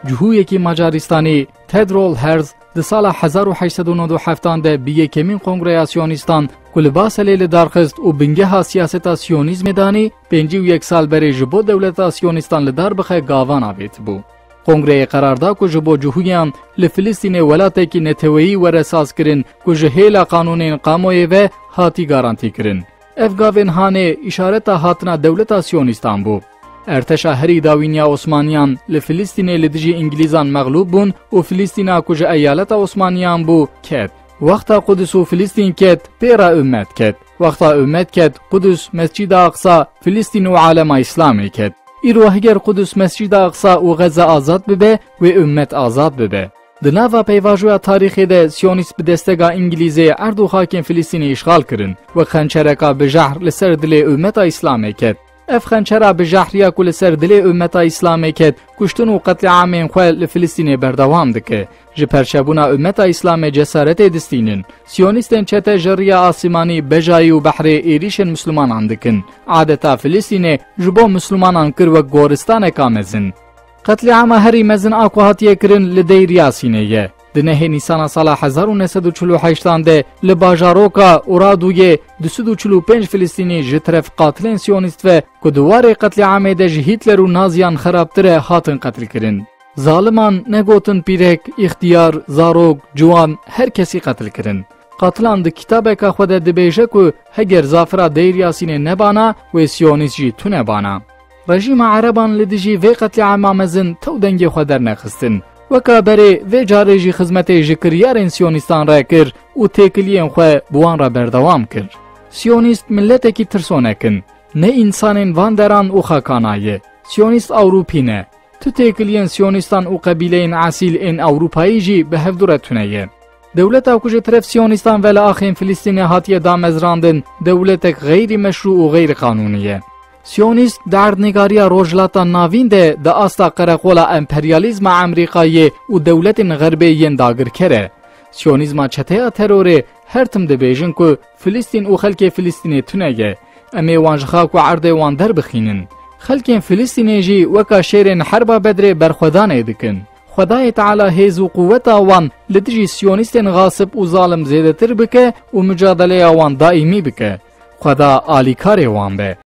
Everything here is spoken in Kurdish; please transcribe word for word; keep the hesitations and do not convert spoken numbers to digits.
Cihûyekî Macaristanî Tedrol Herz di sala hezar û heşt sed û nod û heft de bi yekemîn Kongreya Siyonîstan ku li Baselê li dar xist û bingeha siyaseta Siyonîzmê danî, pêncî û yek sal berê ji bo dewleta Siyonîstan li dar bixe gavan avêtibû. Kongreyê qerar da ku ji bo Cihûyan li Filistînê welatekî neteweyî were sazkirin ku ji hêla qanûnên kamoyê ve hatî garantîkirin. Ev gavên hanê îşareta hatina dewleta Siyonîstan bû. Erteşa herî dawîn ya Osmaniyan li Filistînê li dijî Îngilîzan mexlûb bûn û Filistîna ku ji eyaleta Osmaniyan bû, ket. Wexta Qudus û Filistîn ket, pê re ummet ket. Wexta ummet ket, Qudus, Mescîda Aqsa, Filistîn û alema Îslamê ket. Îro heger Qudus, Mescîda Aqsa û Xezze azad bibe, wê ummet azad bibe. Di nava peyvajoya tarîxê de Siyonîst bi destega Îngilîzê erd û xakên Filistînê îşxal kirin. Wek xençereka bi jehr li ser dilê ummeta Îslamê ket. Ev xençera bi jehriya ku li ser dilê ummeta Îslamê ket, kuştin û qetlîamên xwe li Filistînê berdewam dike. Ji perçebûna ummeta Îslamê cesaretê distînin. Siyonîstên çete ji riya asîmanî, bejayî û behrê êrîşên Mislimanan dikin. Adeta Filistînê ji bo Mislimanan kir wek goristaneka mezin. Qetlîama herî mezin a ku hatiye kirin li Deir Yasînê ye. Di nehê Nîsana sala hezar û neh sed û çil û heştan de li bajaroka Uradûyê du sed û çil û pênc Filistînî ji teref qatilên Siyonîst ve ku di warê qetlîamê de ji Hîtler û Naziyan xerabtir e, hatin qetilkirin. Zaliman negotin pîrek, îxtiyar, zarok, ciwan, her kesî qetil kirin. Qatilan di kitabeka xwe de dibêje ku heger zafira Deir Yasînê nebana, wê Siyonîst jî tune bana. Rejîma Ereban li dijî vê qetlîama mezin tew dengê xwe dernexistin. Weka berê vê carê jî xizmetê ji kiryarên Siyonîstan re kir û têkiliyên xwe bi wan re berdewam kir. Siyonîst miletekî tirsonek in. Ne însanên van deran û xakana ye. Siyonîst Ewropî ne. Tu têkiliyên Siyonîstan û qebîleyên esîl ên Ewropayî jî bi hevdu re tune ye. Dewleta ku ji teref Siyonîstan ve li axên Filistînê hatiye damezrandin, dewletek xeyrî meşrû û xeyrî qanûnî ye. Siyonîst di erdnîgariya Rojhilata Navîn de di asta qereqola emperyalîzma Amerîkayê û dewletên Xerbê yên dagirker e. Siyonîzma çeteya terorê her tim dibêjin ku Filistîn û xelkê Filistînê tune ye. Em ê wan ji xak û erdê wan derbixînin. Xelkên Filistînê jî weka şêrên herba Bedrê berxwedanê dikin. Xwedayê Teala hêz û quweta wan li dijî Siyonîstên xasib û zalim zêdetir bike û micadeleya wan daîmî bike. Xweda alîkarê wan be.